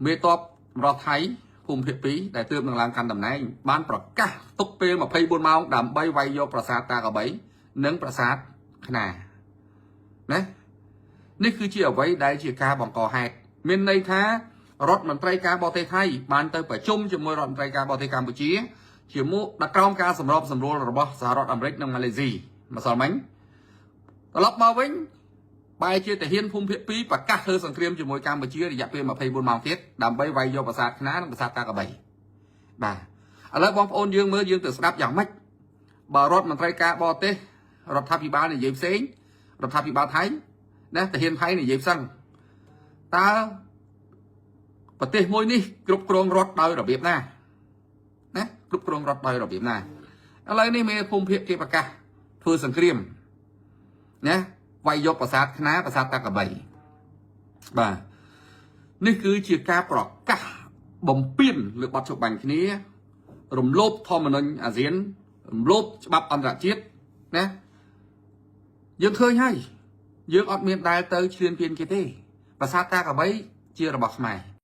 មេតបចម្រុះថៃភូមិភាគ2ដែលទើបនឹងឡើងកាន់តំណែងបានប្រកាសទុកពេល24ម៉ោងដើម្បីវាយយកប្រាសាទតាក្របី និងប្រាសាទខ្នាណានេះគឺជាអ្វីដែលជាការបង្កហេតុមានន័យថារដ្ឋមន្ត្រីការបរទេសថៃបានទៅប្រជុំជាមួយរដ្ឋមន្ត្រីការបរទេសកម្ពុជាជាមួយដល់ក្រោមការសម្របសម្រួលរបស់សហរដ្ឋអាមេរិកនិងម៉ាឡេស៊ីម្សិលមិញត្រឡប់មកវិញបែរជាទាហានភូមិភាគ2ប្រកាសធ្វើសង្គ្រាមជាមួយកម្ពុជារយៈពេល24ម៉ោងទៀតដើម្បីវាយយកប្រាសាទខ្នានិងប្រាសាទតាក្របីបាទឥឡូវបងប្អូនយើងមើលយើងទៅស្ដាប់យ៉ាងម៉េចបើរដ្ឋមន្ត្រីការបរទេសរដ្ឋាភិបាលនិយាយផ្សេងរដ្ឋាភិបាលថៃណាទាហានថៃនិយាយផ្សេងតើប្រទេសមួយនេះគ្រប់គ្រងរដ្ឋដោយរបៀបណាណាគ្រប់គ្រងរដ្ឋដោយរបៀបណាឥឡូវនេះមេភូមិភាគគេប្រកាសធ្វើសង្គ្រាមណាវាយយកប្រាសាទខ្នាប្រាសាទតាក្របីបាទនេះគឺជាការប្រកាសបំពេញលើបទច្បាញ់គ្នា រំលោភធម្មនុញ្ញអាស៊ានរំលោភច្បាប់អន្តរជាតិណាយើងឃើញហើយយើងអត់មានដែលទៅឈ្លានពានគេទេប្រាសាទតាក្របីជារបស់ខ្មែរ។